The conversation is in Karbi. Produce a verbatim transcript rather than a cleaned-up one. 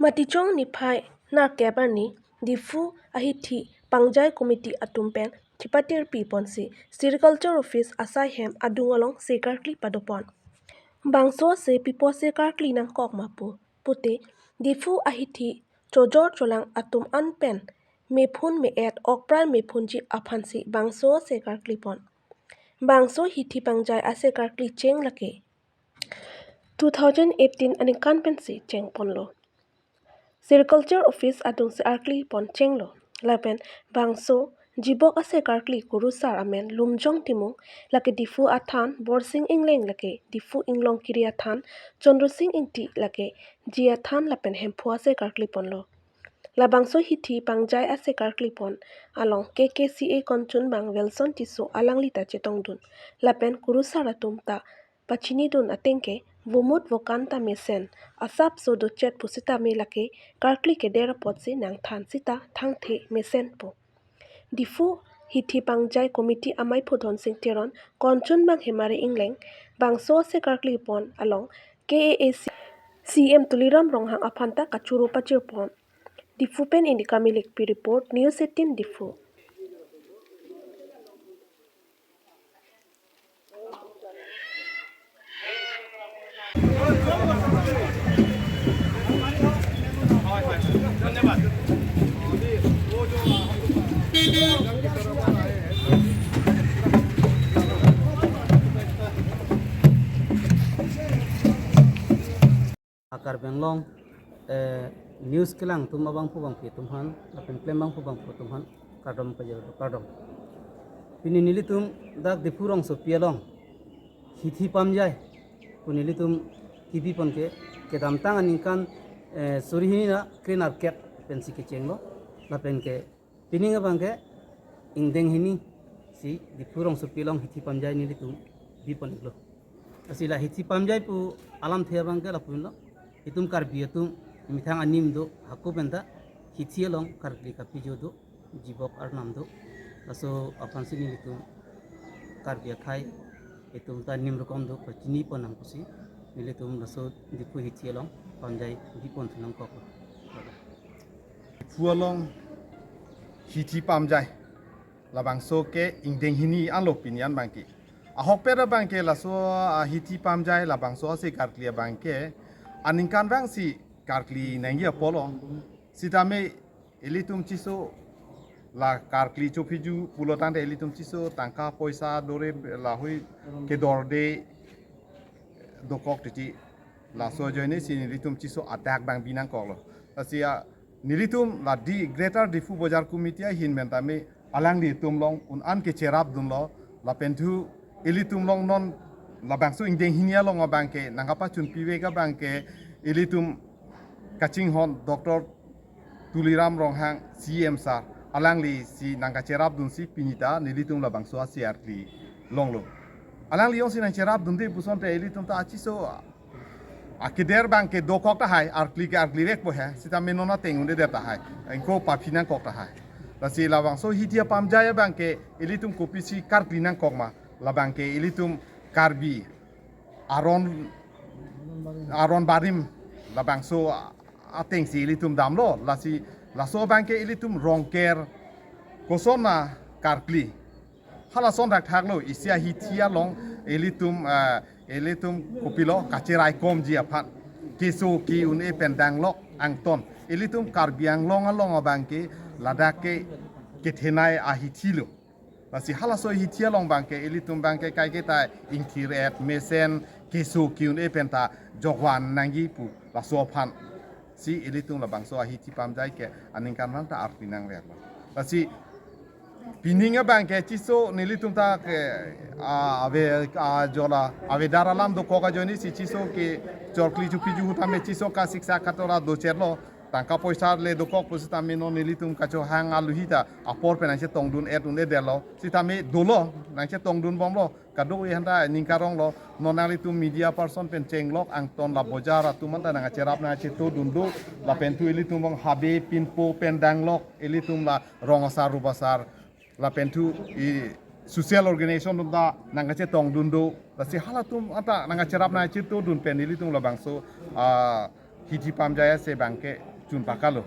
Matichong niphai nerkep arni Diphu ahithi pangjai committee atum pen chipatirpi ponsi Sericulture Office asai hem adung along se karkli padopon. Bangso se pipo se karkli nangkok ma pu pute Diphu ahithi chojor cholang atum an pen mephun me-et okpran mephunji aphansi bangso se karkli pon. Bangso hithi pangjai ase karkli cheng lake two thousand eighteen aningkan pensi cheng ponlo. Sericulture Office adungsi arkli pon chenglo. Lapen bangso jibok ase karkli kurusar amen Lumjong Timung, lake Diphu athan, Borsing Engleng lake Diphu Inglongkiri athan, Chandra Sing Ingti lake Ji athan lapen Hemphu ase karkli ponlo. Labangso hithi pangjai ase karkli pon along K K C A konchunbang Wilson Tisso alangli ta chetongdun. Lapen kurusar atum ta pachinidun ateng ke vomut vokan ta mesen asapso dochet pusitame lake karkli keder apotsi nangthan sita thangthe mesen pu. Diphu hithi pangjai committee amei phu Dhonsing Teron, konchunbang Hemari Engleng, bangso ase karkli pon along K A A C C M Tuliram Ronghang aphan ta kachoro pachir pon. Diphu pen Inika Milekpi report, News eighteen Diphu. Karbi Anglong, eh, news kelang atum abangphu bangphi atum aphan, lapen klembangphu bangphu atum aphan, kardom kajor kardom. Pini nelitum dak Diphu rongsopi along hithi pamjai pu nelitum kibi pon ke, kedamtang aningkan, eh, suri hini ra kre nerkep pensi kechenglo, lapen ke pining abang ke ingdeng hini si Diphu rongsopi along hithi pamjai nelitum bi pon iklo. Lasi la hithi pamjai pu alamthe abang ke lapu-anlo. Itum Karbi atum methang anim do, hako penta hithi along karkli kapijo do, jibok arnam do. Laso aphansi nelitum Karbi akhei itum ta nim rokom do, pachini pon nang pusi nelitum laso Diphu hithi along pamjai bi pon nangkok. Diphu along hithi pamjai labangso ke ingdeng hini anlo pini an abang ke. Ahokpet abang ke laso, ah, hithi pamjai labangso ase karkli abang ke aningkanvang si karkli nangji apotlo. Sitame ilitum chiso la karkli chophiju pulo tangte ilitum chiso tangka poisa dore lahui kedorde dokok titi. Laso ajoine si nelitum chiso adak abang bi nangkoklo. Lasi, ah, nelitum la di Greater Diphu Bazar Committee ahin pen tame alanglitum along un-an kecherapdunlo, lapen thu ilitum along non labangso ingdeng hini along abang ke nangkapachun pivek abang ke ilitum kachinghon Doctor Tuliram Ronghang C M sir, alangli si nangkacherapdunsi pini ta nelitum labangso ase arkli longlo. Alangli jongsi nangcherapdunde puson te ilitum ta achiso akeder abang ke dokok tahai, arkli ke arklivekpo he, sitame non ateng un-edet tahai, ingko paphi nangkok tahai. Lasi labangso hithi apamjai abang ke ilitum kopisi karkli nangkok ma, labang ke ilitum Karbi aron, aron barim labangso atengsi ilitum damlo, lasi laso abang ke ilitum Rongker koson ma karkli. Halason thakthaklo, isi ahithi along ilitum, eh, ilitum kopilo kacheraikomji aphan keso ke-un-e pen danglok angton. Ilitum Karbi Anglong along abang ke ladak ke kethenei ahithi lo. Lasi halaso ahithi along abang ke ilitum abang ke kaiketa ingthir-et mesen keso ke-un-e penta jokvan nangji pu laso aphan si ilitum labangso ahithi pamjai ke aningkanvang ta arpi nangverlo. Lasi pining abang ke chiso nelitum ta ke, ah, ave, ah, jola avedar alam dokok ajoine si chiso ke chorkli chupi juhu tame chiso ka siksa katora docherlo. Tangka poisa le dokok pusitame non nelitum kachohang aluhi ta apor pen nangchetongdun-et un-edetlo. Sitame dolo nangchetongdunbomlo. Kadokave aphanta ningkaronglo. Non nanglitum media person pen chenglok angton la bojar atum aphanta nangkacherap nangkachetodun do. Lapen thu ilitum along habe pinpo pen danglok, ilitum la rong asar rup asar, lapen thu i social organization atum ta nangkachetongdun do. Lasi halatum aphanta nangkacherap nangkachetodun pen ilitum labangso, ah, hithi pamjai ase abang ke chun pakalo.